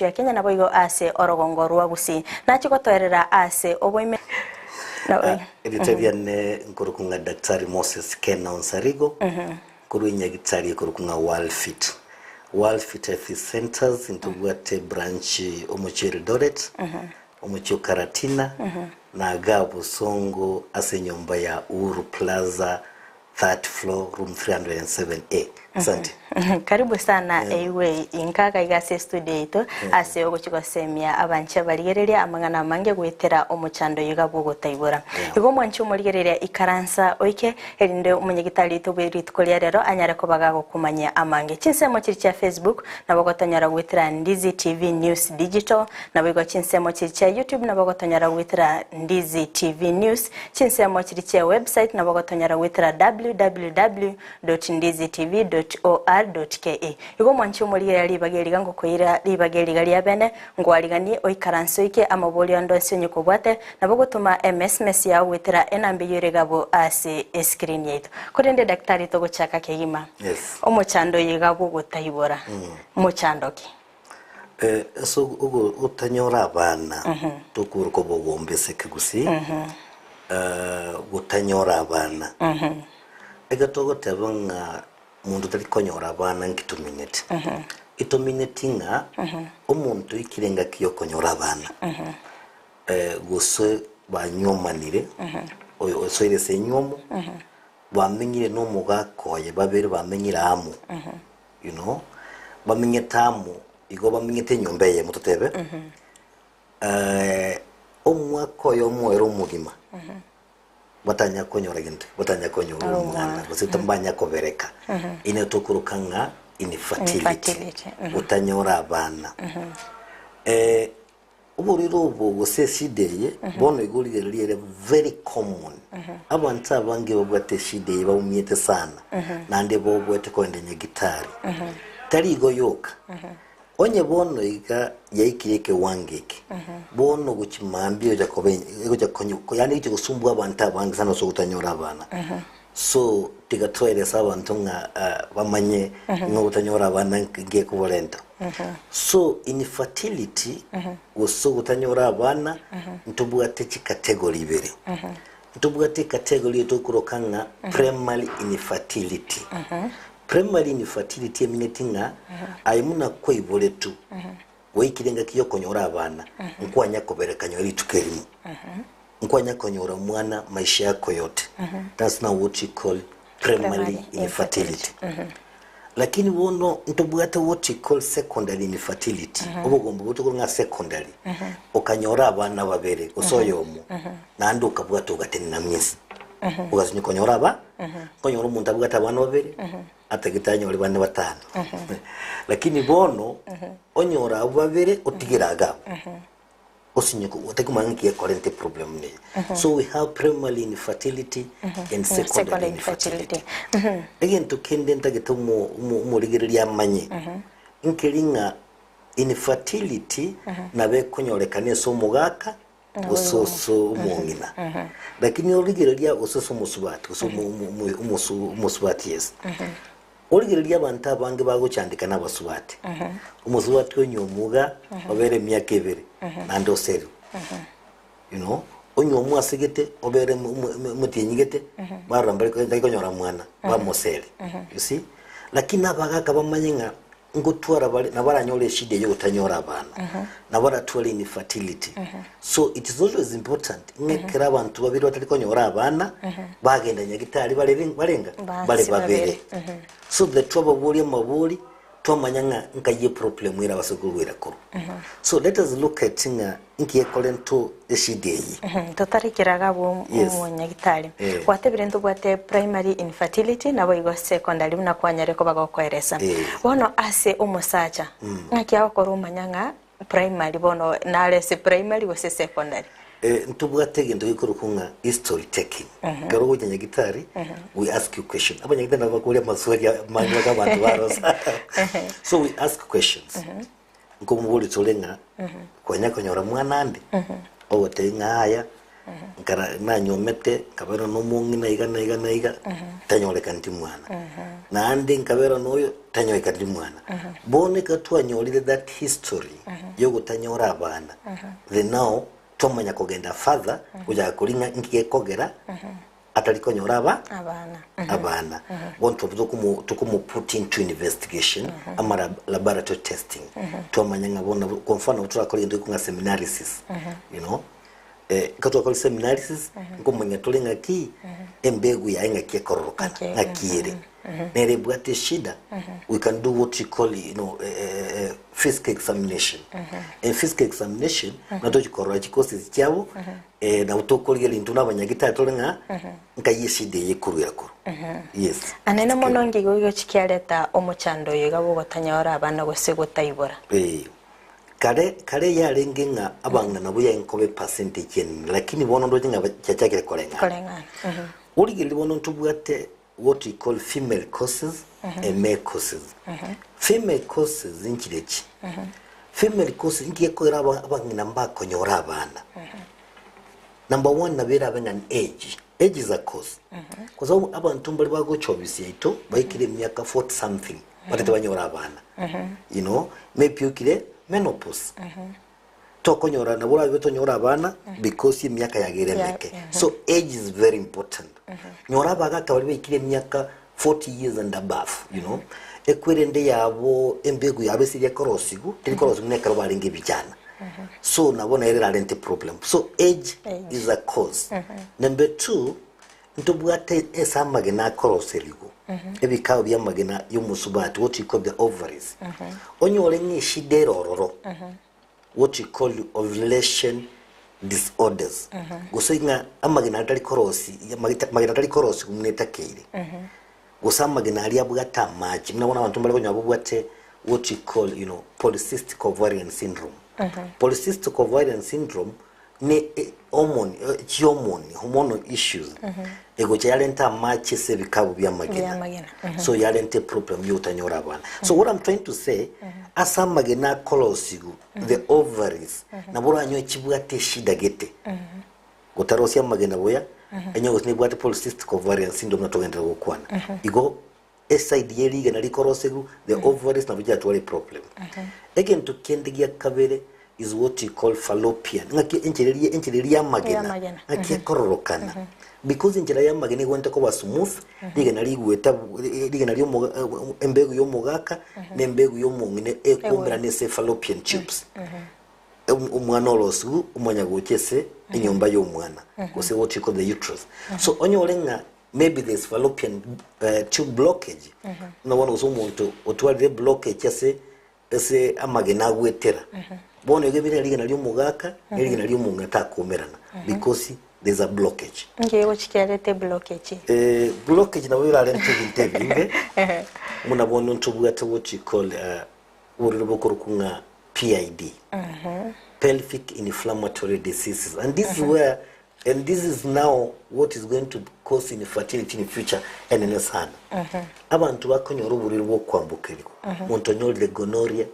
Ya Kenya naboigo ase orogongo rwa Gusii. Nachie gotoerera ase oboime na Erieta riane nkorokwa ng'a Daktari Moses Ken Onsarigo, nkorwa enyagitari ekorokwa ng'a Worldfit. Worldfit Health Centers ntobwate branch omochie o Eldoret, omochie o Karatina, na igaa Bosongo ase enyomba ya Uhuru Plaza Third floor room 307A. Asante. Karibu sana eigwe inka gaiga ase estudio yaito ase ogochi gosemia abanche abarigereria amang'ana amange goetera omochando oyo iga bw'ogotaibora. Igo omwanche omorigereria ikaransa oike erinde omonyagitari oito bwe rituko ria rero anyare koba gagokomanyia amange. Chinsemo chiri chia Facebook nabo ogotonyora goetera Ndizi TV News Digital, naboigo chinsemo chiri chia YouTube nabo ogotonyora goetera Ndizi TV News, Chinsemo chiria chia website nabo gotonyora goetera www.ndizitv.or.ke. Igo omwanchi omorigereria ribaga eriga ngokoira ribaga eriga ria bene, ngwariganie oikaranse oike amaborio ande onsi onye kobwate, nabo gotoma emesmes yao goetera enamba eyio ere gabo ase escreen yaito. Korende daktari togochaka kegima. Yes. Omochando oyo iga bwogotaibora, mochando ki? Ase ogotanyora abana, tokooroka obogombe ase ekegusii, gotanyora abana. Ekero togoteba ng'a monto tari konyora abana nki tomineti? Etomineti ng'a omonto oikire engaki ya okonyora abana, gose banywomanire, osoire ase enywomo, bamenyire na omogaka oye babere bamenyire amo. You know, bamenyete amo, igo bamenyete enyomba eyemo totebe, omwaka oyomo ere omogima, batanya konyora gento, batanya konyora Omwana. omwana, gose mbanya kobereka. Ine tokoroka ng'a infertility, Infertility, mhm. gotanyora abana. Oborwaire obo gose eshida eye bono igo rigereria ere very common. Abanto abange babwate eshida eye baumiete sana naende boboete kogenda nyagitari. Tari igo yoka, onye bono iga yaikire ekewango eke, bono gochia mambia egocha koba egocha konyo yaani egocha gosumbua abanto abange sana ase ogotanyora abana. So tiga toerese abanto ng'a bamanye ng'a ogotanyora abana ngekoborenta. So infertility gose ogotanyora abana ntobwate chicategory ibere. Ntobwate ecategory etokoroka ng'a primary infertility. Primary infertility emineti ng'a aye buna kwaiboretwe gwaikire engaki yokonyora abana nkwanya kobereka nyowe rituko erimo. Nkwanya konyora omwana maisha yako yote. That's now what you call primary Primary infertility. Lakini bono ntobwate what you call secondary infertility. Obogomba obo tokoro ng'a secondary. Okanyora abana babere gose oyomo naende okabwata ogatenena miesi. Ogasinywa konyora aba nkonyora omonto abwate abana babere atagete anyore bande batano. Lakini bono onyora abwo babere otigere iga abwo. Osinye otari komanya ng'aki ekorenta eproblem neye. So we have primary infertility and secondary Secondary infertility. infertility. Egento kende ntagete omo- omo- omorigereria amanye, nkeri ng'a infertility nabo ekonyorekana ase omogaka gose ase omong'ina. Lakini origereria gose ase omosubati gose omo- omo- omo- omosu- omosubati yes. Origererie abanto abange bagochandeka nabasubati. Omosubati onyuomwa iga obere emiaka ebere naende oserwe. You know, onyuomwa asegete obere omotienyi gete barora mbare tari konyora mwana bamoseri. You see? Lakini abagaka bamanye ng'a ngotwara bare nabo baranyore eshida eye yogotanyora abana. Nabo baratware infertility. So it is always important ng'a ekero abanto babere batari konyora abana, bagenda nyagitari bare barenga? Basi Bare babere. babere. So that twababoria amabori, twamanya ng'a nkai eproblem ere abase korwera korwa. So let us look at ng'a inki ekorento eshida eye. Totarekera iga abwo Yes. omonyagitari. Eh. Gwatebire ntobwate primary infertility naboigo secondary buna kwanyare koba gokoeresa. Eh. Bono ase omosacha, ng'aki agokora omanya ng'a primary bono nare ase primary gose secondary? Ntobwate egento gekorokwa ng'a history taking. Ekero ogocha nyagitari, we ask you question. Abanyagitari nabo bakoria amaswali amange mpaka abanto barosa. So we ask questions. Nkomoboria tore ng'a, kwanya konyora mwana ande? Ogotebia ng'a yaya. Nkara nanyomete, nkabera na omong'ina iga na iga na iga, tanyorekaneti mwana. Naende nkabera na oyo, tanyorekaneti mwana. Bono ekero twanyorire that history yogotanyora abana, then now twamanya kogenda further, gochaka koria ng'a inki gekogera atari konyora aba Abana. abana. Bono twaba tokomo tokomo put into investigation ama lab laboratory testing. Twamanya ng'a bono kwa mfano nabo torakore egento gekong'a seminalysis, you know. Ekero twakora seminalysis, nkomanya tore ng'aki embegu yaye ng'aki ekororokana, Okay, ng'aki ere. Nere ebwate eshida, we can do what we call you know, physical examination. And physical examination, nabo tochi korora chikosi chiabo, nabo tokorigereria intwe na abanyagitari tore ng'a nkai eshida eye ekorwera korwa. Yes. Anene mono ngigo igo chikiareta omochando oyo iga bw'ogotanyora abana gose gotaibora. Eh. Kare kare yarenge ng'a abang'ina nabo yaenkoba epercentage enene, lakini bono ndoche ng'a chiachakire koreng'ana. Koreng'ana. Origereria bono ntobwate what we call female causes and male causes. Female causes nchirechi? Female causes nki gekogera aba- abang'ina mbakonyora abana? Number one nabo erabe ng'a ni age. Age is a cause. Kwa sababu abanto mbare bagocha obisi yaito baikire emiaka 40 something batete banyore abana. You know, maybe okire menopause. Tokonyora nabo orabe tonyore abana because emiaka yagere Yeah, emeke. So age is very important. Nyora abagaka baria baikire emiaka 40 years and above, you know, ekwerende yabo embegu yabo esiri ekorosigu, teri korosigu buna ekero barenge vijana. So nabo nere erarente problem. So age Age. is a cause. Number two, ntobwate ase amagena akoroserigwa, ebikao bia amagena ya omosubati, what you call the ovaries. Onyore ng'a eshida ere ororo, what you call ovulation disorders. Gose ng'a amagena atari korosi, amagena atari korosigwa buna etakeire. Gose amagena aria abwate amache, buna bono abanto mbare konyora babwate what you call you know polycystic ovarian syndrome. Polycystic ovarian syndrome ne hormone, chihormone, hormonal issues egocha yarenta amache ase ebikabu bia amagena. Bia amagena, So yarenta eproblem ya otanyora abana. So what I'm trying to say, ase amagena akorosigu, the ovaries, nabo oranyore chibwate eshida gete. Gotarosia amagena buya, onye gose nebwate polycystic ovarian syndrome natogenderera gokwana. Igo eside ye rigena rikorosegwa, the ovaries nabo chiratware eproblem. Egento kende gia kabere is what you call fallopian, ng'aki enchera eria enchera eria y'amagena, Y'amagena. ng'aki ekororokana. Because enchera y'amagena egwenerete koba smooth, rigena rigwete rigena ria omoga embegu ya omogaka, na embegu ya omong'ina ekoumberana ase fallopian tubes. Omwana orosigwe omanya gocha ase enyomba ya omwana gose what you call the uterus. So onyore ng'a maybe there is fallopian tube blockage, buna bono gose omonto otwarire blockage ase ase amagena agwetera, bono igo ebire rigena ria omogaka na rigena ria omong'ina takomerana because there is a blockage. Inki egochi kiarete blockage? Blockage nabo erarente ebinto ebinge, buna bono ntobwate what you call oborwaire bokorokwa ng'a PID, pelvic inflammatory diseases, and this is where and this is now what is going to cause infertility in future enene sana. Abanto bakonyora oborwaire bwa okoambokerigwa, omonto onyorire gonorrhea,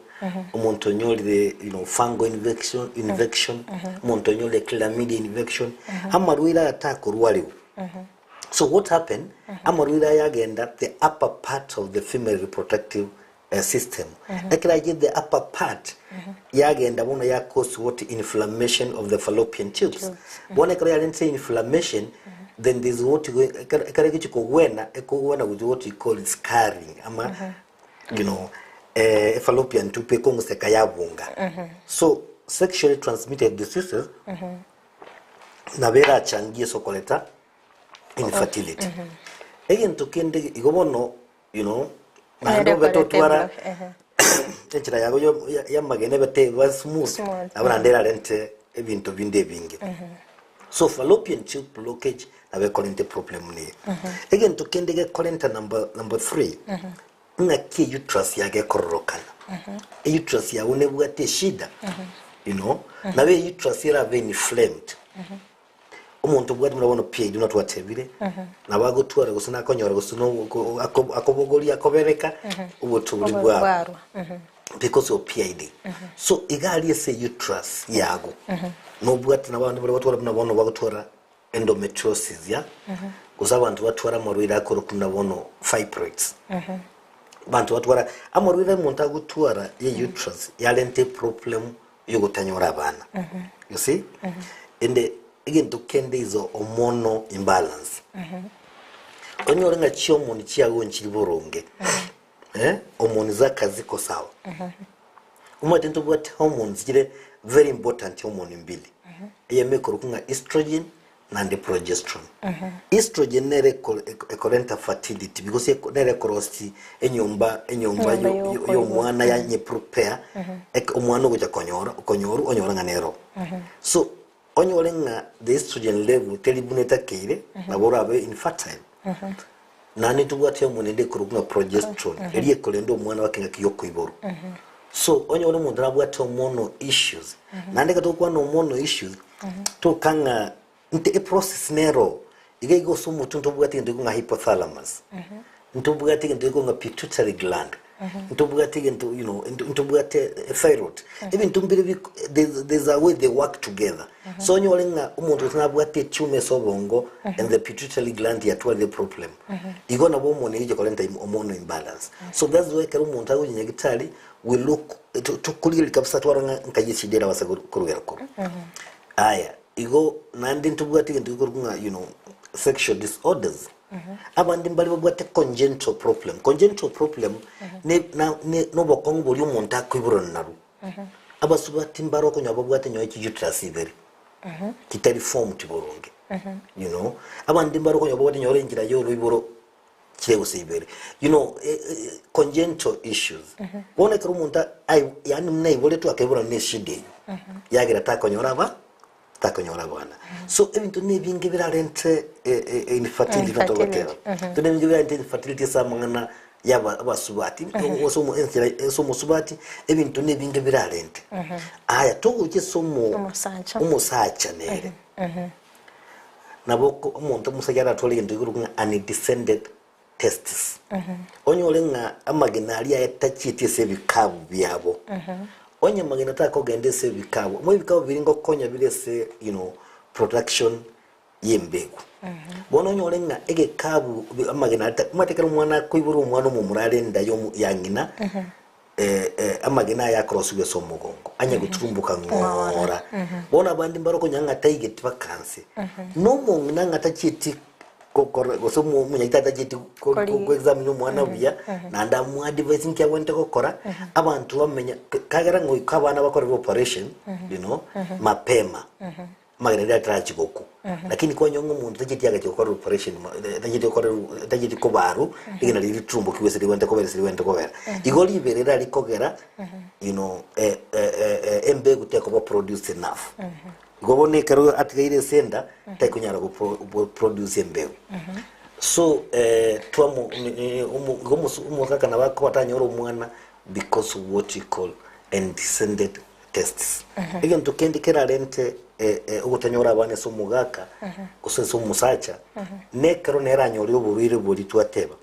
omonto onyorire you know, fungal infection, infection, omonto onyorire chlamydia infection, amarwaire aya takorwarigwa. So what happen, amarwaire aya agenda the upper part of the female reproductive system. Ekero aye the upper part yagenda bono ya cause what inflammation of the fallopian tubes. Bono ekero yarentire inflammation then there's what ekero ekero egochi kogwena ekogwena with what we call scarring ama you know eh, fallopian tube ekong'useka yabunga. So sexually transmitted diseases nabo erachangie ase okoreta infertility. Egento kende igo bono You know, naende Nere obe okorete totwara block, ehe. enchera yago yo- ya- y'amagena ebe teba smooth, Smooth, nabo naende erarente ebinto binde ebinge. So fallopian tube blockage nabo ekorente problem neye. Egento kende gekorenta number, number three, ng'aki euterus yago ekororokana. Euterus yago nebwate eshida, you know, nabo euterus erabe inflamed. Omonto obwate buna bono PID buna twatebire, nabo agotwara gose nakonyora gose no- ko- ako- akobogoria akobereka, oboturi bwabo. Bwarwa. Because of PID. So iga aria ase uterus yago nobwate nabo abande baria batwara buna bono bagotwara endometriosis ya gose abanto batwara amarwaire akorokwa buna bono fibroids. Abanto batwara amarwaire omonto agotwara ya uterus yarenta eproblem yogotanyora abana. You see? Ende egento kende is a hormonal imbalance. Onyore ng'a chihormone chiago nchiri boronge. Eh, hormone zake ziko sawa. Omanyete ntobwate hormones chire very important hormone mbili. Eyemo ekorokwa ng'a estrogen naende progesterone. Estrogen nere eko- eko- ekorenta fertility because eko- nere ekorosi enyomba enyomba Enyomba yo- yo- yokoigwa. y'omwana yanye prepare ek- omwana ogocha konyora okonyorwa onyora ng'a nero. So onyore ng'a the estrogen level teri buna etakeire nabo orabe infertile. Naende ntobwate hormone ende ekorokwa ng'a progesterone, eria ekorenda omwana baka engaki y'okoiborwa. So, onyore omonto nabwate hormonal issues, naende ekero togokwana hormonal issues, toka ng'a nte eprocess nero, iga iga ase omotwe ntobwate egento gekong'a hypothalamus, ntobwate egento gekong'a pituitary gland, ntobwate egento you know, ntobwate thyroid, ebinto mbire biko there's, there's a way they work together. So onyore ng'a omonto gose nabwate etumor ase obongo and the pituitary gland yatwarire problem, igo nabo omoni egochia korenta hormonal imbalance. So that's why ekero omonto agochia nyagitari we look tokorigereria kabisa twarora ng'a nkai eshida erabase korugera korwa. Aya, igo naende ntobwate egento gekorokwa ng'a you know sexual disorders. Abande mbare babwate congenital problem. Congenital problem ne na ne nobokong'u boria omonto akoiborana narwo. Abasubati mbare okonyora babwate nyonya chi uterus ibere, chitari formed boronge, you know. Abande mbare okonyora babwate nyonya enchera ya oroiboro chire gose ibere, you know congenital issues. Bono ekero omonto ai yaani buna aiboretwe akaiborana na eshida eywo, yagera takonyora aba takonyora abana. So ebinto na ebinge birarente infertility Infertility, togoteba. Ebinto na ebinge birarente infertility ase amang'ana ya aba- abasubati ase omo- enchera ase omosubati ebinto na ebinge birarente. Aya togocha ase omo Omosacha. omosacha nere. Nabo oko omonto omosacha aratware egento gekorokwa ng'a undescended testis. Onyore ng'a amagena aria aye tachieti ase ebikabu biabo. Onye amagena takogenda ase ebikabu, omanye ebikabu biria ngokonya bire ase you know, production y'embegu. Bono onyore ng'a egekabu amagena aria ta- omanyete ekero omwana akoiborwa omwana omomura are enda ya omo- ya ng'ina, amagena aya akorosiwa ase omogongo, anye goturumboka ng'ora. Bono abande mbare okonyora ng'a taigeti bakanse. Na omong'ina ng'a tachieti gokora gose omo- omonyagitari tachieti ko- Kori- ko- koexamine omwana buya, naende amoadvise nki agwenerete gokora, abanto bamenya kagera ng'a goika abana bakorerwe operation, you know, mapema. Amagena riria atarachi gokwa. Lakini kwanyora ng'a omonto tacheti agacha gokorerwa operation ma- eh, tacheti gokorerwa tacheti kobarwa, rigena riria riturumbokiwe ase rigwente kobera ase rigwente kobera. Igo riberera rikogera you know, eh, eh, eh, eh, embegu tekoba produced enough. Igo bono ekero atigaire ase enda, tekonyara gopro goproduce embegu. So eh, twamo omo igo omosu omogaka nabo akoba tanyora omwana because of what you call undescended tests. Egento kende kerarente ogotanyora abana ase omogaka gose ase omosacha, nekero nere anyorire oborwaire boria twateba,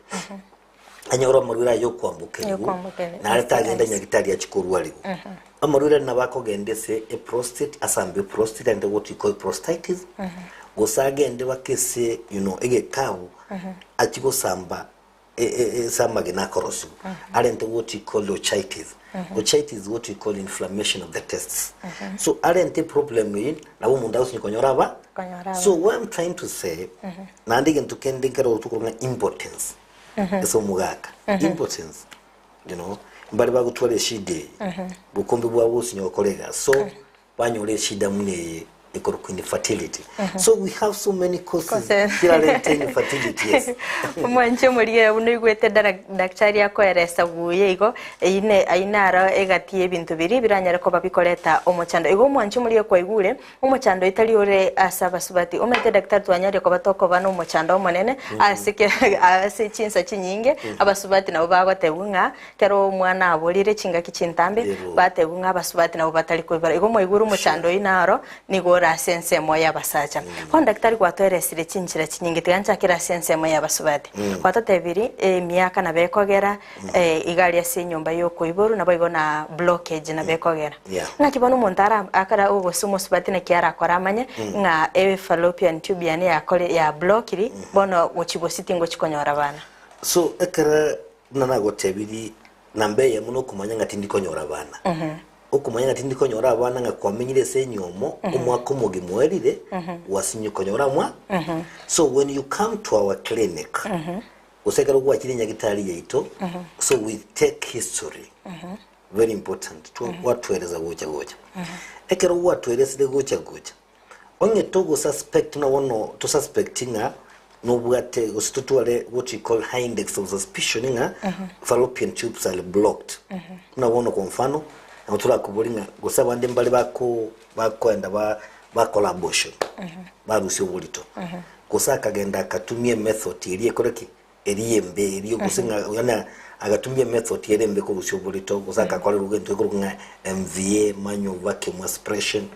anyore amarwaire aya yokwambokerigwa, Yokwambokerigwa, nare tagenda STIs. nyagitari achie korwarigwa. Amarwaire aria nabo akogenda ase eprostate, asambe eprostate agende what we call prostatitis, gose agende baka ase you know egekabu, achie gosamba ase amagena akorosiwa arente what we call orchitis. Orchitis is what we call inflammation of the testes. So arente problem eye nabo omonto agosinya konyora aba Konyora aba. so what I'm trying to say naende egento kende nkero tokorwa ng'a impotence ase omogaka impotence you know mbare bagotwara eshida eye bokombe bwabo gosinya gokora egasi so banyore eshida buna eye ekorokwa infertility. So we have so many causes Causes. chirarente infertility yes. Omwanche omorigere buna oigwete dara- daktari akoeresa buya igo, eyio ne ayio naro egati y'ebinto biria biranyare koba bikoreta omochando. Igo omwanche omorigere kwaigure, omochando oyo tari ore ase abasubati. Omanyete daktari twanyaria koba tokoba na omochando omonene, ase ke ase chinsa chinyinge, abasubati nabo bagotebwa ng'a Ekero omwana aborire chingaki chintambe, Rero. batebwa ng'a abasubati nabo batari koibora. Igo mwaigure omochando oyio naro nigo ora. Gotaibora ase ensemo y'abasacha. Bono daktari gwatoeresire chinchera chinyinge tiga nchakere ase ensemo y'abasubati. Gwatotebirie emiaka nabo ekogera iga aria ase enyomba y'okoiborwa naboigo na blockage nabo ekogera. Yeah. Ng'aki bono omonto ara akara gose omosubati naki arakore amanye ng'a e fallopian tube yane yakore ya blockiri bono gochi gose tingochi konyora abana. So ekere buna nagotebirie namba eyemo nokomanya ng'a tindi konyora abana. Okomanya ng'a tindi konyora abana ng'a kwamenyire ase enyomo omwaka omogima oerire gwasinywa konyora amwa so when you come to our clinic gose ekero gwachire nyagitari yaito so we take history very important gwatweresa gocha gocha ekero gwatweresire gocha gocha Onye togosuspect buna bono tosuspect ng'a nobwate gose totware what we call high index of suspicion ng'a fallopian tubes are blocked. Buna bono kwa mfano nabo torakobori ng'a gose abande mbare bako bakoenda ba bakora abortion barusia oborito gose akagenda akatumia emethod eria ekore ki? Eria embe eria gose ng'a yaani agatumia emethod ere embe korusia oborito gose agakorerwa egento gekorokwa ng'a MVA, manual vacuum aspiration,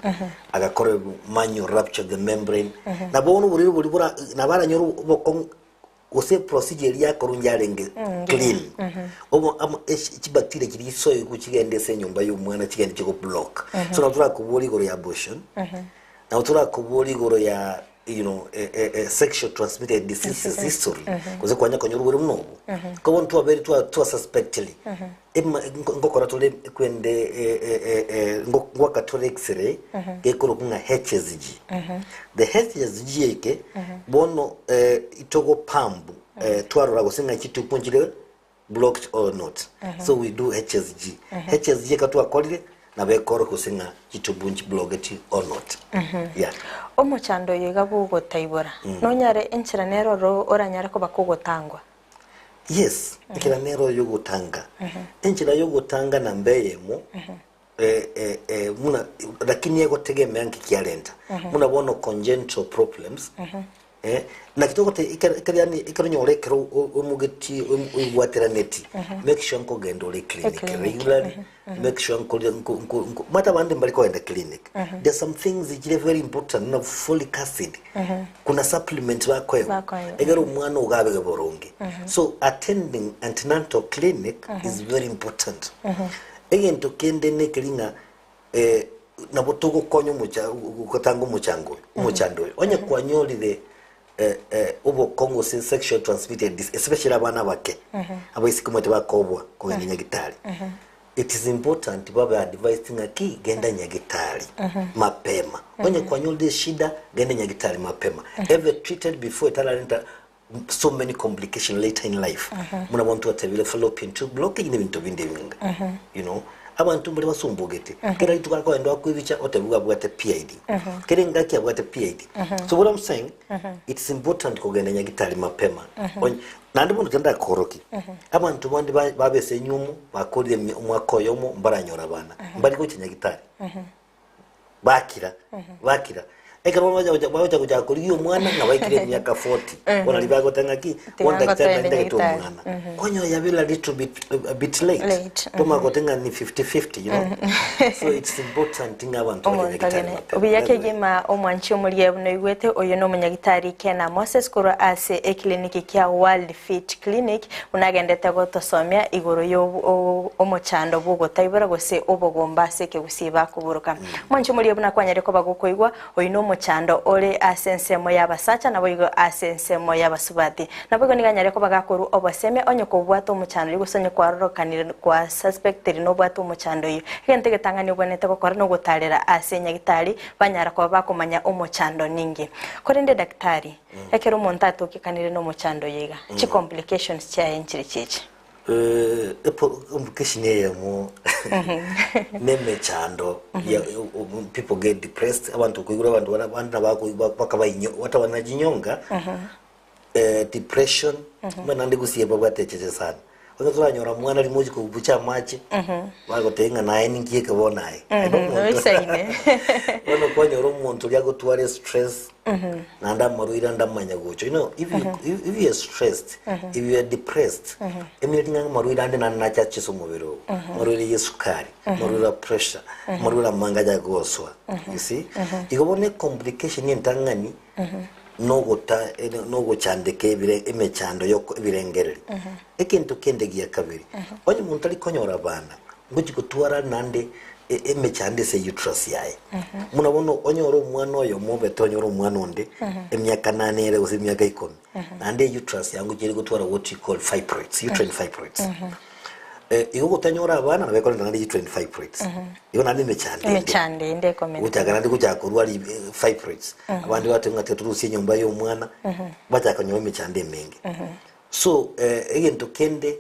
agakorerwa manual rupture the membrane. Na bono oborwaire boria bora nabo aranyore obokong'u gose procedure eria yakorwa yarenge clean. Obo amo esi chibacteria chiria chisoigwe chigende ase enyomba ya omwana chigende chigo block. So nabo torakoboria igoro ya abortion, nabo torakoboria igoro ya you know, eh, eh, eh, sexual transmitted diseases history gose kwanya konyora obwere buna obo ko bono twabere twa twa suspectly ema ngokora tore kwende eh, eh, eh, eh, ngwaka tore x-ray gekorokwa ng'a HSG the HSG eke bono eh, itogo pambu eh, twarora gose ng'a chituko nchire blocked or not so we do HSG HSG eka twakorire nabo ekoroka gose ng'a chitubu nchiblogeti or not yeah Omochando oyo iga bogotaibora, nonyare enchera nere oro oranyare koba kogotangwa. Yes, enchera nere yogotanga. Enchera yogotanga namba eyemo eh, eh, eh, muna lakini egotegemea nki kiarenta muna bono congenital problems Eh, naki togote ekero ekero yaani ekero onyore ekero o- oimogetie oim- oibwateraneti make sure nkogenda ore clinic Eclinic. regularly make sure nkoria nko nko nko omanyete abande mbari kogenda clinic there are some things chire very important buna folic acid kuna supplements bakoegwa Bakoegwa, ekero omwana ogo abege boronge so attending antenatal clinic is very important egento kende nekeri ng'a Eh, nabo togokonya omocha gotanga omochango oyo omochando oyo onye kwanyorire eh, eh, obokong'u gose sexual transmitted dis especially abana abake abaiseke omanyete bakobwa kogenda nyagitari it is important babe advised ng'aki genda nyagitari mapema onye kwanyorire eshida genda nyagitari mapema ebe treated before etararenta so many complication later in life buna bono twatebire fallopian tube blockage na ebinto binde ebinge you know abanto mbare basumbugete kera rituko akoenda akoebicha otebiwa abwate PID kera engaki abwate PID so what I'm saying it's important kogenda nyagitari mapema Onye- naende bono tiga ndakoroki abanto bande ba- babese enywomo bakorire emi- omwaka oyomo mbaranyora abana mbari gocha nyagitari bakira bakira ekero bono bacha bagocha gochaka korigia omwana ng'a baikire emiaka 40 bono riria bagoteba ng'aki Tiga bono daktari ngotoende nandagete nyagitari. omwana kwanyora yabera a little bit a bit late Late, tomanya gote ng'a ni 50 50 you know so it's important ng'a abanto bache Omonto nyagitari agene mapema obuya By the way. kegima omwanchi omoria buna oigwete oyo na omonyagitari Kena Moses korwa ase ekliniki kia World Fit Clinic buna agendete gotosomia igoro y'omochando bw'ogotaibora gose obogomba ase ekegusii bakoburuka. Mwanche omoria buna kwanyare koba gokoigwa, oyio nomochando ore ase ensemo y'abasacha naboigo ase ensemo y'abasubati. Naboigo nigo anyare koba gakorwa oboseme onye kobwate omochando oyio gose onye kwarorokanire kwa suspectiri nobwate omochando oyio. Egento egetang'ani obwenerete gokora nogotarera ase nyagitari banyara koba bakomanya omochando ninki. Korende daktari, Ekero omonto atokekanire nomochando oyo iga, chicomplications chiaye nchire chiche. Eh, epo- complication eyemo nemechando ya- o- people get depressed abanto koigura abanto bara- bande nabo bakabainyo batabana chinyonga eh, depression mm naende gusii babwate echeche sana. Onye toranyora mwana rimo ochi kobucha amache, bagotebia ng'a naye ninki eke bono aye. Aye nomonto. Oisaine. Bono kwanyora omonto oria agotwara estress, naende amarwaire ande amanya gocha. You know, if you, if, if you are stressed, if you are depressed, emineti ng'a amarwaire ande naende nache ache ase omobere ogo. Amarwaire ya esukari, amarwaire a pressure, amarwaire amange acha gosoa. You see? Igo bono ecomplication entang'ani, nogota nogochandeka ebire emechando yoko ebirengereri. Egento kende gia kabere, onye omonto tari konyora abana, ngochi gotwara naende e- emechando ase uterus yaye. Buna bono onyore omwana oyomo obete onyore omwana onde, emiaka nane ere gose emiaka ikomi, naende euterus yago ngochi ere gotwara what you call fibroids, uterine fibroids. Igo gotanyora abana nabo ekorenta naende uterine fibroids. Igo naende emechando ende. Emechando ende ekomenta. Gochaka naende gochaka korwa ri fibroids. Abande bateba ng'a tiga torusie enyomba ya omwana, bachaka konyora emechando emenge. So egento kende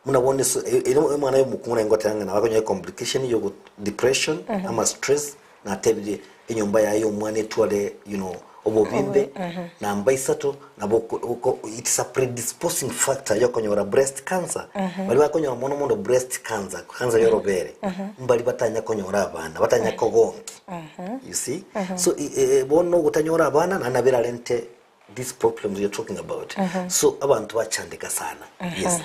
buna bono ase ere omwana omokungu naye ngoteba ng'a nabo akonyora ecomplication ya ogo depression ama stress natebirie enyomba yaye ya omwana etware you know obobimbe namba isato nabo oko oko it's a predisposing factor ya okonyora breast cancer. Baria bakonyora mono mono breast cancer, cancer ya orobere, mbari batanya konyora abana, batanya kogonki, you see. So bono ogotanyora abana naende nabo erarente these problems you're talking about. So abanto bachandeka sana, yes.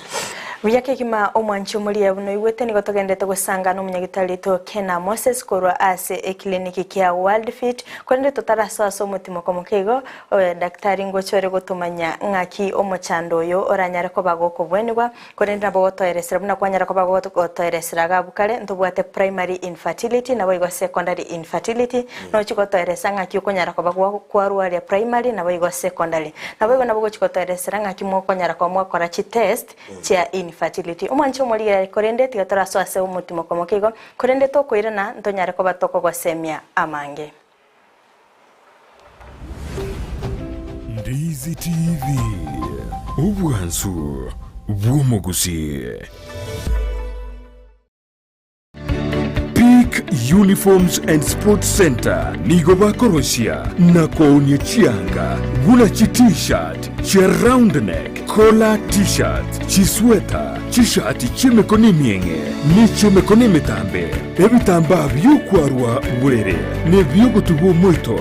Buya kegima omwanchi omoria buna oigwete nigo togenderete gosanga nomonyagitari oito Kena Moses korwa ase eclinic kia World Fit korende totarasoa ase omotimoko moke igo daktari ngocha ore gotomanya ng'aki omochando oyo oranyare koba gokobwenigwa korende nabo gotoeresera buna kwanyara koba gotoeresera iga abwo kare ntobwate primary infertility naboigo secondary infertility nochi gotoeresa ng'aki okonyara koba kwarwaria primary naboigo secondary. Naboigo nabo ogochi gotoeresera ng'aki mokonyara koba mwakora chitest chia infertility. Omwanche omorigereria korende tiga torasoe ase omotimoko moke igo, korende tokoirana ntonyare koba tokogosemia amange. Ndizi TV, obwansu bw'omogusii. Peak Uniforms and Sports Centre nigo bakorosia na koonia chianga buna chi T-shirt, chia round neck, collar T-shirts, chisweta, chishati chi'emekono emieng'e ne chi'emekono emetambe, ebitambaa bi'okwarwa borere na ebi'ogotubwa omoito,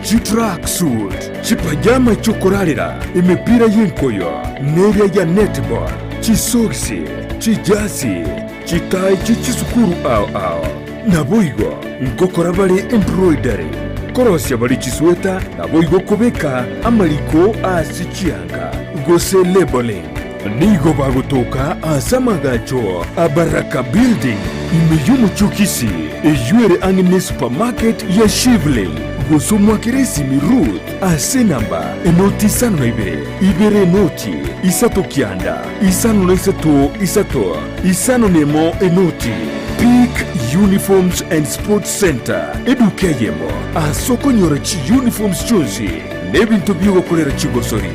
chitracksuit, chipajama chi'okorarera, emepira y'enkoyo, neria ya netball, chisogisi, chijasi, Chitai chie chisukuru ao ao. Naboigo ngokora bare embroidery, korosia bare chisweta, naboigo kobeka amariko ase chianga, gose labeling. Nigo bagotoka ase amagacho a Baraka Building, ime y'omochie o Kisii, eyio ere ang'e ne supermarket ya Shivling, gose omwakere esimi Ruth ase enamba enoti isano na ibere, ibere enoti, isato kianda, isano na isato isato. Isano nemo enoti, Peak Uniforms and Sports Centre, eduka eyemo ase okonyora chiuniforms chionsi na ebinto bi'ogokorera chigosori.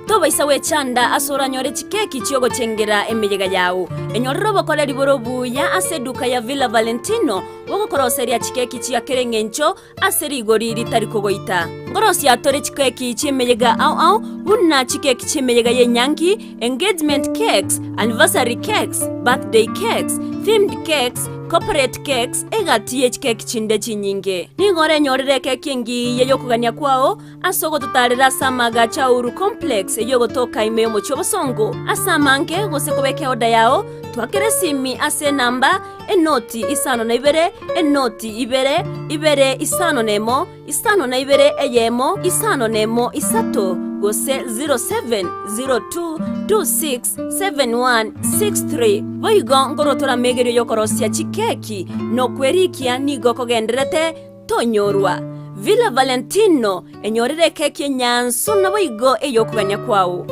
Tobaisa gwechanda ase oranyore chikeki chi'ogochengera emeyega yao. Enyorere obokoreri bore obuya ase eduka ya Villa Valentino bogokoroseria chikeki chia kera engencho ase rigori ritari kogoita. Nkorosia tore chikeki chi'emeyega ao ao buna chikeki chi'emeyega y'enyangi, engagement cakes, anniversary cakes, birthday cakes, themed cakes, corporate cakes, egati ye chikeki chinde chinyinge. Nigo orenyorere ekeki engiya y'okogania kwao Ase ogototaarera ase amaagacho a Uhuru Complex eyio egotoka ime y'omochie obosongo ase amange gose kobeka eoda yao, twakere esimi ase enamba, enoti isano na ibere, enoti ibere, ibere isano na emo, isano na ibere eyemo, isano na emo isato, gose 0702267163. Boigo nkorwa tore amegerio y'okorosia chikeki na okwerikia nigo kogendererete Tonyorwa. Villa Valentino, enyorere ekeki enyansu naboigo ey'okogania kwao.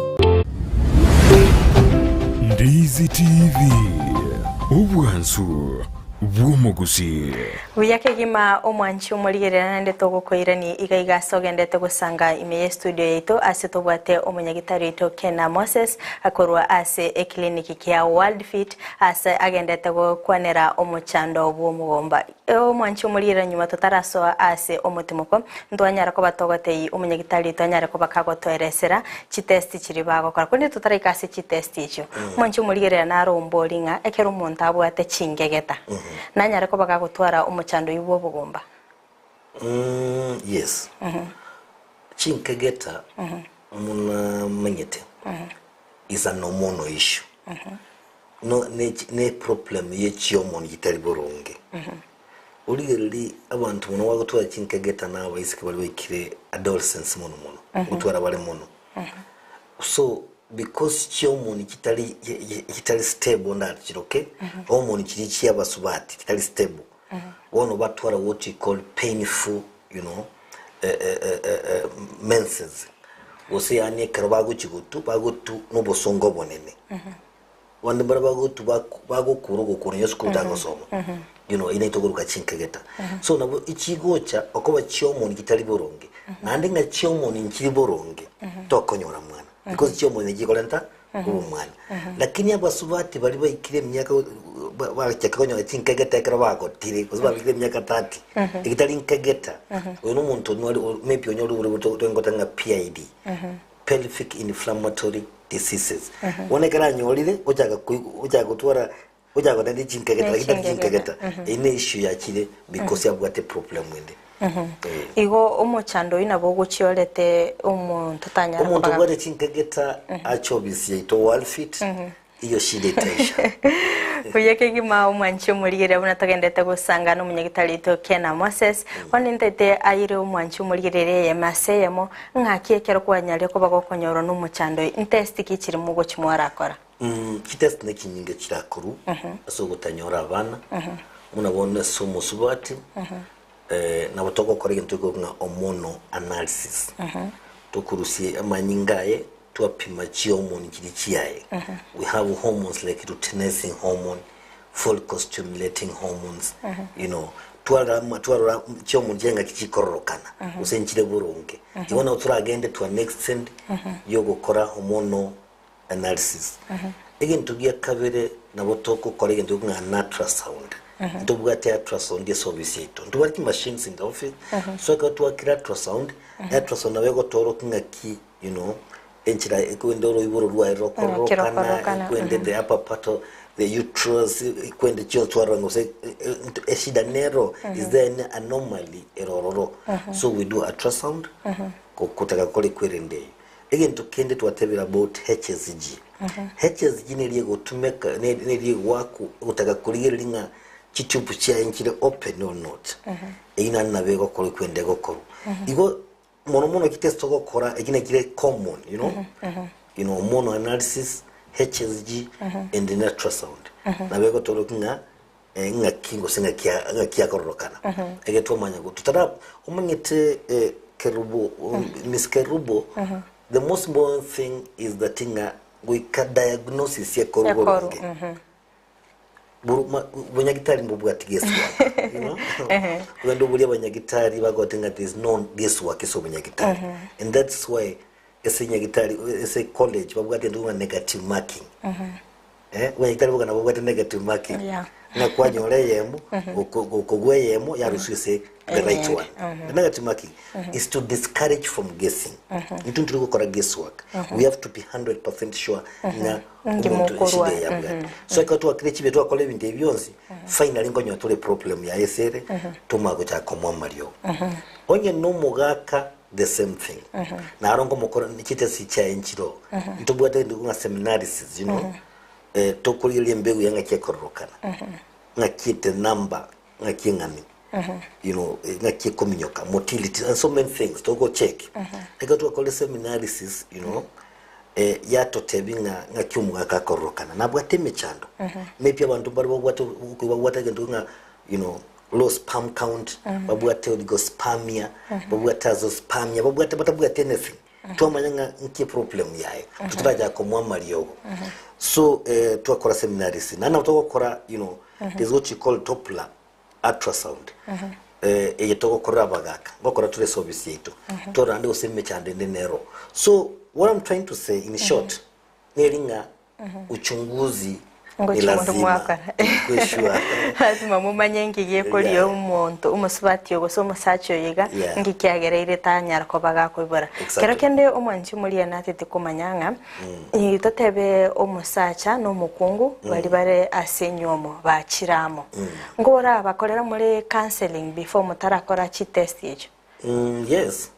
Ndizi TV, obwansu. bw'omogusii. Buya kegima omwanchi omorigerera naende togokoirani iga iga ase ogendete gosanga ime ye studio yaito ase tobwate omonyagitari oito Kena Moses akorwa ase eclinic kia World Fit ase agendete gokwanera omochando bw'omogomba. Omwanchi omorigerera nyuma totarasoa ase omotimoko ntwanyara koba togotei omonyagitari oito anyare koba kagotoeresera chitest chiria bagokora korende totaraika ase chitest echio omwanchi omorigerera naro ombori ng'a ekero omonto abwate chingegeta nanyare koba gagotwara omochando oyio bwa obogomba. Yes. Chinkegeta munamanyete is an hormonal issue. No ne ne problem ye chihormone chitari boronge. Origereria abanto mono bagotwara chinkegeta na abaiseke baria baikire adolescence mono mono, gotwara bare mono. So because chihormone chitari chitari stable ndachiroke, hormone chiria chia abasubati chitari stable, bono batwara what you call painful you know menses, gose yaani ekero bagochi gotwa, bagotwa na obosongo obonene. Abande mbare bagotwa bak- bagokura ogokura onye esukuru tagosoma you know, eyio tokoroka chinkegeta. So nabo echigocha okoba chihormone chitari boronge, naende ng'a chihormone nchiri boronge tokonyora mwana because chihormone chikorenta obomwana. Lakini abasubati baria baikire emiaka ba- bachaka konyora chinkegeta ekero bagotire gose babikire emiaka 30, egetari nkegeta, oyo na omonto onware maybe onyore oborwaire togoteba ng'a PID. Pelvic inflammatory diseases. Bono ekero anyorire, ochaka koigwa ochaka gotwara ochaka goteba ndi chinkegeta lakini tari chinkegeta. Eyio ne issue yachire because abwate problem ende. Eh. Igo omochando oyio nabo ogochiorete omonto tanyara Omonto kobaga. obwate chinkegeta ache obisi yaito Worldfit Iyo shida etaisha. Buya kegima omwanchi omorigereria buna togendete gosanga nomonyagitari oito Kena Moses. Bono nintete aire omwanchi omorigereria eyemo ase eyemo ng'aki ekero kwanyaria koba gokonyorwa nomochando oyo ntest ki chiri mogochi mwarakora? Chitest nechinyinge chirakorwa ase ogotanyora abana buna bono ase omosubati nabo togokora egento gekorwa ng'a hormonal analysis tokorusia amanyinga aye Twapima chihormone chiria chiaye, we have hormones like luteinizing hormone, follicle stimulating hormones, you know, twarora ama- twarora chihormone chiaye ng'aki chikororokana gose nchire boronge. Igo nabo toragende to an extent yogokora hormonal analysis. Egento gia kabere nabo togokora egento ng'a an ultrasound. Ntobwate ultrasound ase ofisi yaito. Ntobwate chimachines in the office, so ekero twakire ultrasound, ultrasound nabo egotorokia ng'aki you know, enchera ekwende oroiboro rwaye rokororokana, Rokororokana, ekwende the upper part of the uterus, ekwende chionsi twarora gose eshida nero, is there any anomaly ere ororo. So we do ultrasound, gotaka gokora ekwerende eyio. Egento kende twatebire about HSG. HSG neri egotumeka, neri egoakwa gotaka korigereria ng'a chitube chiaye nchire open or not. Eyio naende nabo egokora ekwende egokorwa. Igo Mono mono chitest togokora eki nakire common you know you know hormonal analysis HSG and an ultrasound nabo egotorokia ng'a eh, ng'aki gose ng'aki a- ng'aki akororokana ege twamanya go totara omanyete eh, kerubo um, Miss Kerubo the most important thing is that ng'a goika diagnosis ekorwa Ekorwa, boronge Bonyagitari mbobwati guesswork, you know? Ogende oborie abanyagitari bagote ng'a there is no guesswork ase obonyagitari. And that's why ase nyagitari ase college babwate egento ng'a negative marking. Eh, obonyagitari boka nabo bobwate negative marking. Ng'a kwanyora eyemo, okogwa eyemo yarusiwa ase the right Eyende, one. The negative marking is to discourage from guessing. Intwe ntiri gokora guesswork. We have to be 100% sure ng'a Inki omonto mokorwa, eshida eye abwate. So ekero twakire chibe twakora ebinto ebi bionsi, finally nkonyora tore problem yaye ase ere, tomanye gochaka komoa amariogo. Onye na omogaka the same thing. Naro nkomokora chitest chiaye nchire oo. Ntobwate egento ng'a seminarists you know, eh, tokorigereria embegu ya ng'aki ekororokana, ng'aki ete number, ng'aki eng'ani, you know, eh, ng'aki ekominyoka, motility and so many things togocheck. Ekero twakorire seminarists you know, eh, yatotebi ng'a ng'aki omogaka akororokana nabwate emechando maybe abanto mbare babwate babwate egento ng'a you know low sperm count babwate oligospermia babwate azoospermia babwate batabwati anything twamanya ng'a nki problem yaye totarachaka komoa amariogo so eh, twakora seminaries naende nabo togokora you know. There's what you call Doppler ultrasound. Eh, eye togokorera abagaka ngokora tore service yaito torande gose emechando ende nero. So what I'm trying to say in short, neri ng'a uchunguzi ni Ngochi mundu lazima mwakora. kweshua. Lazima mumanye nki gekoria omonto omosubati oyo gose omosacha oyo iga nki kiagereire tanyara koba gakoibora. Kero kende omwanchi omoria natete komanya ng'a totebe omosacha na omokungu bari bare ase enywomo bachire amo. Nkorabakorera more counseling before motarakora chitest echio? Yes,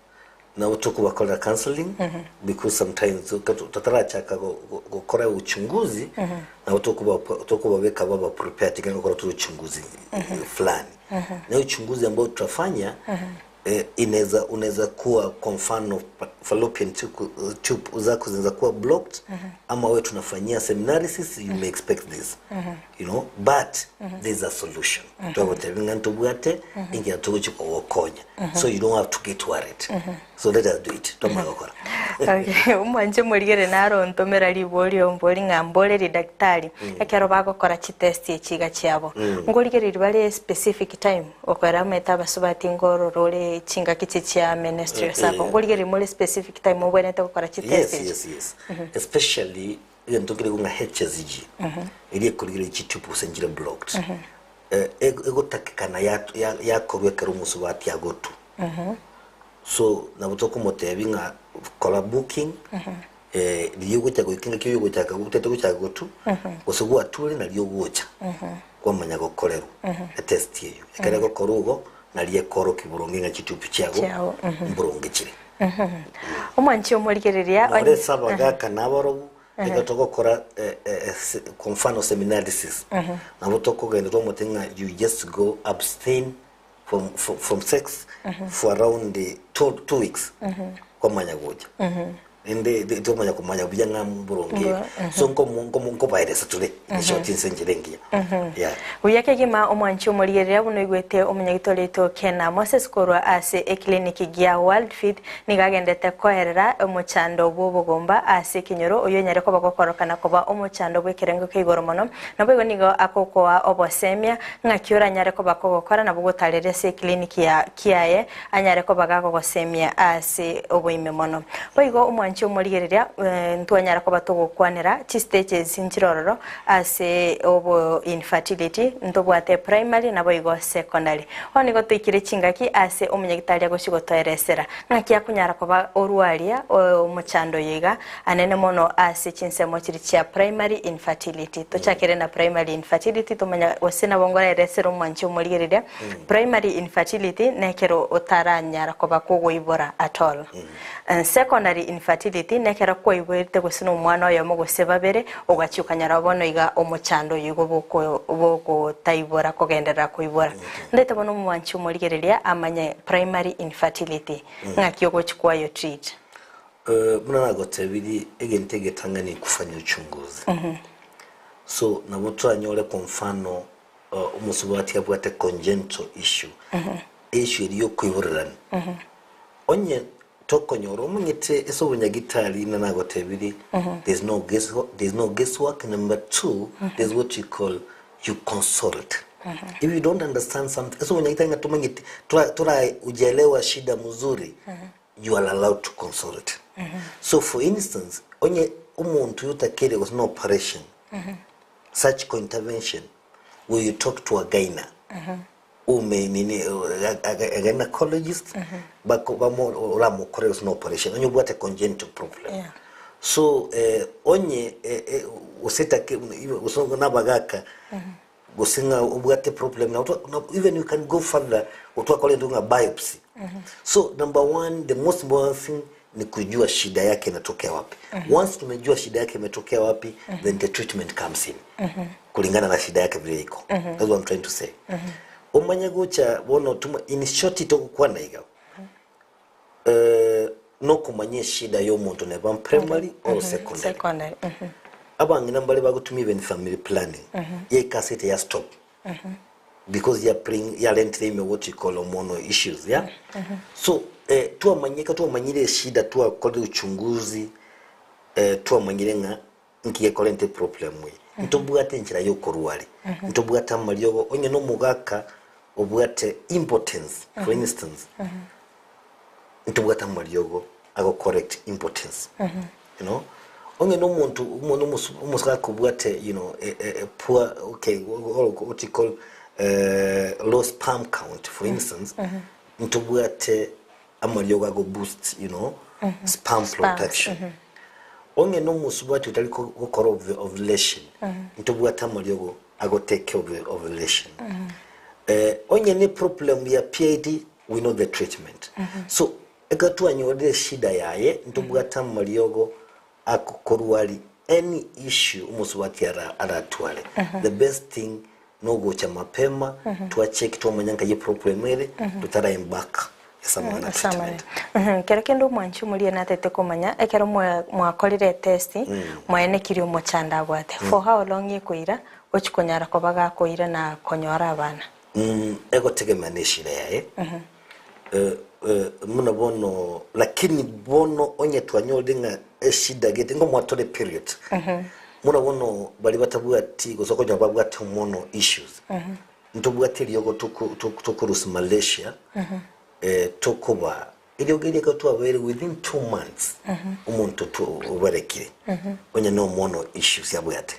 nabo tokobakorera counseling because sometimes totarachaka gokora uchunguzi, nabo tokobabeka baba prepared tigana gokora turi uchunguzi fulani. Na uchunguzi ambao tutafanya, inaweza unaweza kuwa kwa mfano fallopian tube zako zinaweza kuwa blocked, ama wewe tunafanyia semen analysis, you may expect this, but there's a solution. Twagotebinga ntobwate ingira tuguchikogokonya, so you don't have to get worried. So let us do it, twamagokora. Okay, omwanche morigere narontomera riborio mbori ng'a mboreri daktari ekero bagokora chitest echiga chiabo ngorigereri bare specific time okwera amaete abasubati ngorora ore chingaki chi chia menstrual cycle, ngorigereri more specific time obwenerete gokora chitest echi? Yes, especially egento kere ng'a HSG eri ekorigere chitube gose nchire blocked. Egotakikana yakorwa ekero omusubati agotu. So nabo tokomotebi ng'a kora booking, riria ogocha goika engaki oyo ogochaka gotete gochaka gotu gose gwature, nario ogocha kwamanya gokorerwa etest eyo. Ekero egokorwa igo, nario ekorokia boronge ng'a chitube chiago Chiago, mboronge chire. Omwanchi omorigereria Nore ase abagaka nabarobu, ekero togokora kwa mfano semen analysis, nabo tokogenda twamotebia ng'a you just go abstain from sex for around 2 weeks, kwamanya gocha ende twamanya kumanya buya ng'a mboronge. So nkobaeresa tore eshoti nse enchera engiya, yeah. Buya kegima, omwanchi omorigereria, buno oigwete omonyagitorito Kena Moses korwa ase eclinic gia World Fit nigo agendete koerera omochando bwa obogomba ase ekenyoro oyo onyare koba gokorokana koba omochando bwa ekerengo kia igoro mono. Nabo igo nigo agokoa obosemia ng'aki oranyare koba kogokora nabo gotarera ase eclinic ya kiaye anyare koba gagogosemia ase oboime mono. Boigo omwanchi omorigereria, ntwanyara koba togokwanera chistages nchirororo ase obo infertility, ntobwate primary nabo igo secondary. Bono nigo toikire chingaki ase omonyagitari agochi gotoeresera ng'aki akonyara koba orwaria omochando oyo iga anene mono ase chinsemo chiri chia primary infertility. Tochakere na primary infertility, tomanya gose nabo ngoraeresera omwanchi omorigereria. Primary infertility nekero otaranyara koba kogoibora at all. Secondary infertility nekero kwaiborete gose na omwana oyomo gose babere, ogachi okanyora bono iga omochando oyo igo bogotaibora kogenderera koibora. Ndete bono omwanchi omorigereria amanye primary infertility ng'aki ogochi kwayo treat. Buna nagotebiri, egento egetang'ani kufanya uchunguzi. So nabo twanyore kwa mfano omusubati abwate congenital issue, issue eri yokoiborerana onye tokonyora omanyete ase obonyagitari na nagotebiri, there's no guesswork. Number two, there's what you call you consult if you don't understand something. Ase obonyagitari nga tumanyete tura ujaelewa shida mzuri, you are allowed to consult. So for instance, onye omuntu yotakere was no operation, surgical intervention, will you talk to a gyna ume nini a gynecologist bako bamo oramukorera no operation onye obwate congenital problem. So onye usetake usongo nabagaka gose ng'a obwate problem na even you can go further utwakore ndunga biopsy. So number one, the most important thing ni kujua shida yake inatokea wapi. Once tumejua shida yake imetokea wapi, then the treatment comes in kulingana na shida yake vile iko. That's what I'm trying to say. Omanye gocha bono tuma in short tokukwana iga nokumanya shida y'omuntu neba primary or secondary. Secondary. Abang'ina mbale bagutumia even family planning yekasete ya stop because ya bring ya lentire ime what you call hormonal issues, yeah. So twamanyika twamanyire shida, twakore uchunguzi, twamanyire ng'a nkiyekorente problem ye. Ntobwate enchera ya okorwaria, ntobwate amariogo, onye na omogaka obwate impotence for instance, ntobwate amariogo ago correct impotence, you know. Onye na omonto omo- omosu- omosogaka obwate you know, a, a, a poor, okay, what you call low sperm count for instance, ntobwate amariogo ago boost you know, sperm production. Onye nomosubati otari gokora ovulation, ntobwate amariogo ago take care of the ovulation. Onye ne problem ya PID, we know the treatment. So ekero twanyorire eshida yaye, ntobwate amariogo akokorwari any issue omosubati aratware. The best thing nogocha mapema, twacheck twamanya nkai eproblem ere, totara embark ase amang'ana Asamane. treatment. Kero kende omwanchi omoria natete komanya ekero mwakorire etest mwaenekirie omochando abwate for how long ekoira gochi konyara koba gakoira na konyora abana? Egotegemea na eshida yaye. Buna bono lakini bono onye twanyorire ng'a eshida gete ngomwatore period. Buna bono baria batabwati gose okonyora babwate hormonal issues. Ntobwate eriogo tokorusia Malaysia, tokoba eriogo eria ekero twabeire within 2 months omonto obarekire onye na hormonal issues abwate.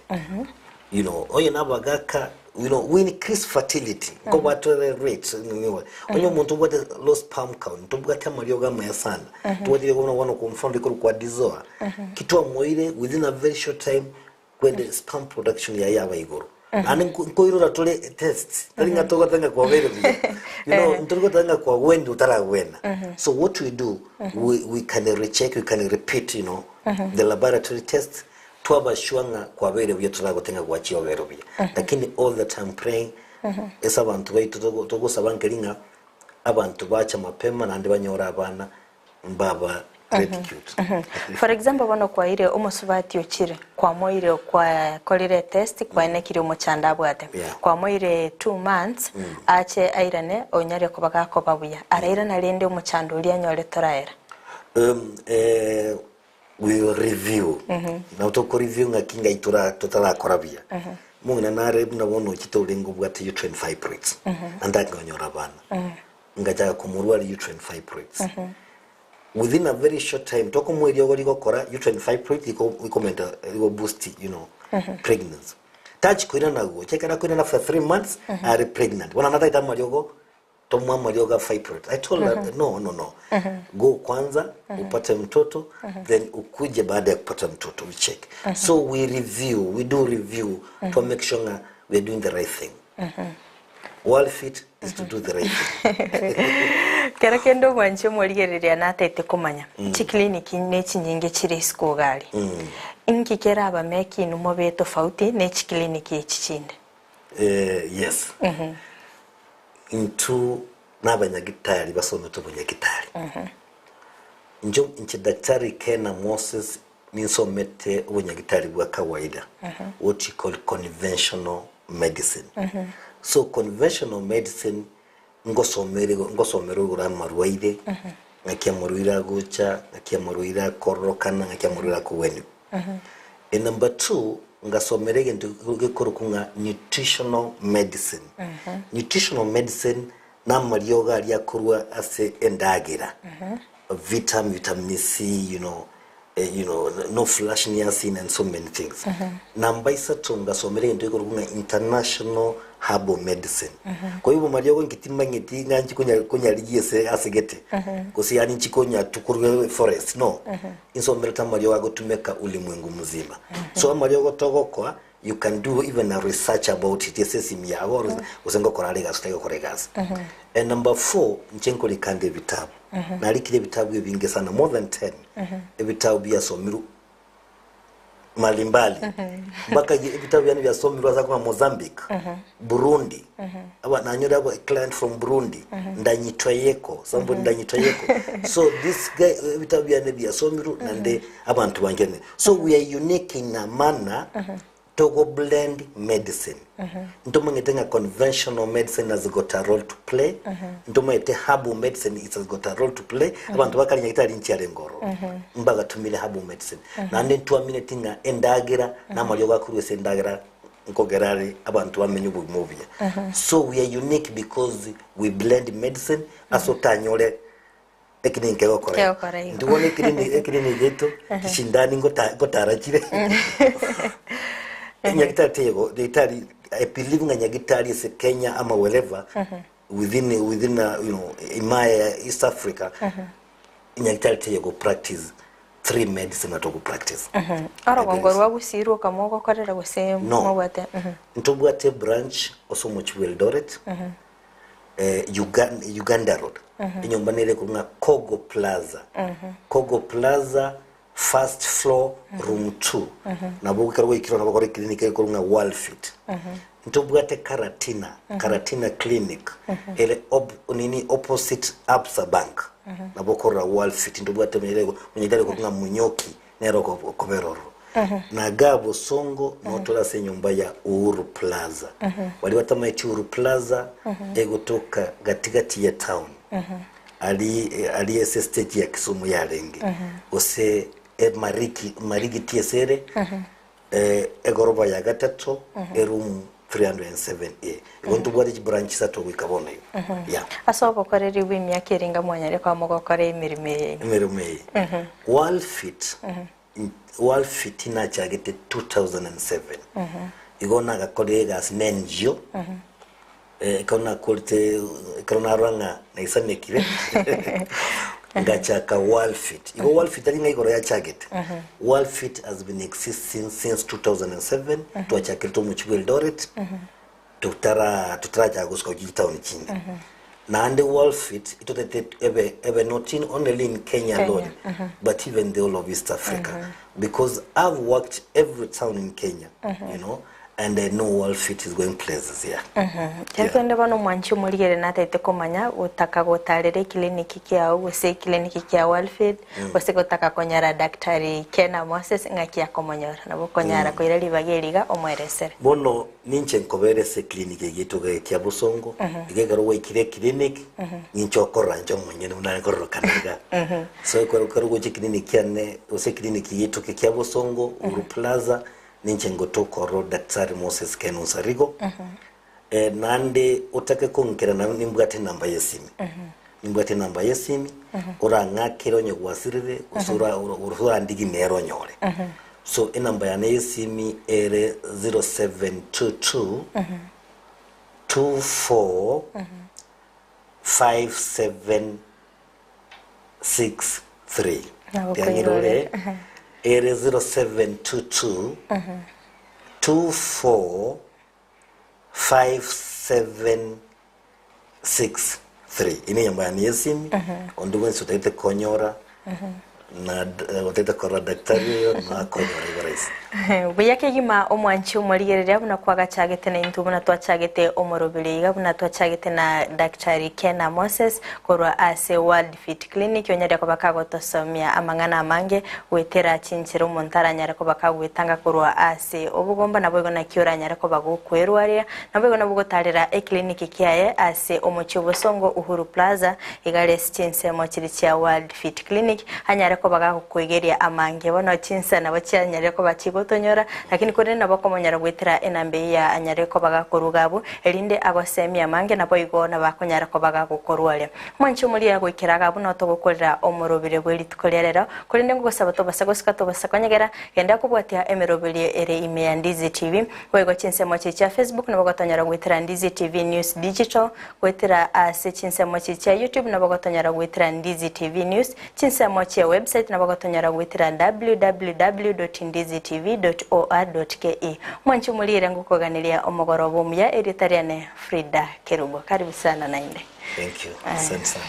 Onye na abagaka, we increase fertility nkobwatore rates niwe. Onye omonto obwate low sperm count, ntobwate amariogo amaya sana. Tobwate eriogo buna bono kwa mfano rikoro kwa Dizoa. Kitwamoire within a very short time kwende sperm production yaye yaba igoro. Naende nkoirora tore test tari ng'a togotanga kwabeire buya. Ntori gotanga kwagwendi otaragwena. So what we do, we can recheck, we can repeat, the laboratory test twaba sure ng'a kwabeire buya toragotenga gwachia obere buya. Lakini all the time praying ase abanto baito togosaba nkeri ng'a abanto bacha mapema naende banyore abana mbaba ridiculed. For example bono kwaire omosubati ochire kwamoire kwakorire test kwaenekire omochando abwate kwamoire 2 months ache airane onyare koba gakoba buya arairana rende omochando oria anyore toraera? We will review na toko review ng'aki ngai totarakora buya. Mong'ina nare buna bono ochete orenge obwate uterine fibroids naende akanyora abana ngachaka komorwari uterine fibroids within a very short time tokomoa eriogo rigokora uterine fibroid rikomenta rigo boost pregnancy tachikoirana gocha ekero akoirana after 3 months are pregnant. Bono nataete amariogo tomwa amariogo a fibroid. I told her, No, no, no, go kwanza upate mtoto, then ukuje baada ya kupata mtoto we check." So we review, we do review to make sure nga we are doing the right thing. World Fit is to do the right thing. Kero kende omwanchi omorigereria natete komanya chikliniki nechinyinge chire isiko gari inki keraba mekinu mobe tofauti nechikliniki echi chinde? Yes, ntu n'abanyagitari basomete obunyagitari. Njo nche Daktari Kena Moses ninsomete obunyagitari bwa kawaida, what you call conventional medicine. So conventional medicine ngosomere ngosomera igoro amarwaire, ng'aki amarwaire agocha, ng'aki amarwaire akororokana, ng'aki amarwaire akogweniwa. And number two, ngasomera egento gekorokwa ng'a nutritional medicine. Nutritional medicine namariogo aria akorwa ase endagera, vitamin C, no flash niacin and so many things. Namba isato, ngasomera egento gekorokwa ng'a international herbal medicine. Kwa hivyo mariogo nkitimanyeti ng'a nchi konyarigia ase asegete gose yani nchikonya tukorwe forest no insomerete amariogo agotumeka ulimwengu mzima. So amariogo togokoa, you can do even a research about it ase esimu yago gose ngokora are egasi otagokora egasi. And number four, nche nkorikanda ebitabu, narikire ebitabu ebinge sana, more than 10 ebitabu biasomirwe mbalimbali mpaka ebitabu yani byasomirwe asa kuma Mozambique, Burundi. Aba nanyora aba client from Burundi, ndanyitwa yeko somebody ndanyitwa yeko. So this guy, ebitabu byane byasomirwe nande abantu bangene. So we are unique in a manner. Togo blend medicine. Ntomanyete ng'a conventional medicine has got a role to play. Ntomanyete herbal medicine it has got a role to play. Abanto bakare nyagetari nchiarenge ororo. Mbagatumire herbal medicine. Naende ntwamineti ng'a endagera na amariogo akorwa ase endagera nkogera are abanto bamenye obogima obuya. So we are unique because we blend medicine ase otanyore Eki ninki kegokora igo? Kegokora igo. Intwe bono ekirini ekirini giaito chishindani ngota ngotara chire. Nyagitari teigo nyagitari I believe ng'a nyagitari ase Kenya ama wherever within within you know ime ya East Africa nyagitari teiyo go practice three medicine na togo practice. Orogongo rwa Gusii rwoka mogokorera gose No. mobwate? Ntobwate branch ase omochie bwa Eldoret. Uganda Road, enyomba nere ekorwa ng'a Kogo Plaza, Kogo Plaza first floor room 2, nabo ekero gwaikire nabo bakore eclinic ekorwa ng'a Worldfit. Ntobwate Karatina, Karatina Clinic ere op nini opposite Absa Bank, nabo okorora Worldfit ntobwate omonyagitari okorwa ng'a Munyoki nere okobera ororo. Na igaa bosongo notore ase enyomba ya Uhuru Plaza. Baria batamaeti Uhuru Plaza egotoka gatigati ye town. Ari ari ase stage ya Kisumu yarenge. Gose e Mariki Marigiti ase ere egoroba ya gatato eroom 307A. Igo ntobwate chibranch isato goika bono iga. Yeah. Ase obokoreri bw'emiaka eringa mwanyare koba mogokora emeremo eye inwe. Emeremo eye. Worldfit, Worldfit nachagete 2007. Igo nagakorire egasi na NGO, ekero nakorete ekero narora ng'a naisanekire, ngachaka Worldfit. Igo Worldfit tari ng'a igoro yachagete. Worldfit has been existing since 2007, twachakerete omochie bwa Eldoret, totara totarachaka gosuka gochia chitaoni chinde. Naende Worldfit itotete ebe ebe not in only in Kenya Kenya, alone, but even the whole of East Africa. Because I've worked every town in Kenya, you know, and I know Worldfit is going places, yeah. Kero kende bono omwanchi omorigere natagete komanya gotaka gotarera ekiliniki kiao gose ekiliniki kia Worldfit gose gotaka konyora Daktari Kena Moses ng'aki akomonyora nabo okonyara koira ribaga eri iga omoeresere. Bono ninche nkobera ase eclinic eye yaito iga kia Bosongo, iga ekero gwaikire eclinic, ninche okorora inche omonyene buna nkororokana iga. So ekero ekero ogocha eclinic yane gose eclinic yaito eke kia Bosongo, Uhuru Plaza, ninche ngotoka ororo Daktari Moses Ken Onsarigo, naende otake kong'ikera naende nimbwate enamba ya esimi, nimbwate enamba ya esimi, orang'akere onye gwasirire, gose ora ora gose orandigie nere onyore. So enamba yane ya esimi ere 0722 24 5763. Nabo Tiang'irore koirore. ere 0722 24 5763. Ine enyomba yane ya esimi, onde bwensi otagete konyora na otagete korora daktari oyo nakonyora igo rahisi. Buya kegima omwanchi omorigereria buna kwagachagete na intwe buna twachagete omorobere iga buna twachagete na Daktari Kena Moses korwa ase World Fit Clinic onyare koba kagotosomia amang'ana amange goetera chinchera omonto aranyare koba kagwetanga korwa ase obogomba naboigo naki oranyare koba gokwerwaria naboigo nabo gotarera eclinic kiaye ase omochie obosongo Uhuru Plaza igare ase chinsemo chiri chia World Fit Clinic anyare koba gagokoigeria amange bono chinsa nabo chianyarire koba chigotonyora lakini korende nabo okomonyora goetera enamba eyio ya anyare koba gakoruga abwo erinde agosemie amange naboigo nabo akonyara koba gagokorwaria. Mwanche omoria goikera iga buna otogokorera omorobere bwe rituko ria rero, korende ngogosaba tobasa gosika tobasa konyegera, genda kobwatia emeroberio ere ime ya Ndizi TV, boigo chinsemo chiria chia Facebook nabo ogotonyora goetera Ndizi TV News Digital, goetera ase chinsemo chiria chia YouTube nabo ogotonyora goetera Ndizi TV News, chinsemo chia website nabo ogotonyora goetera www.ndizitv.or.ke. Mwanche omoriere ngokoganeria omogoroba omuya, erieta riane Frida Kerubo. Karibu sana naende. Thank you. Asante sana.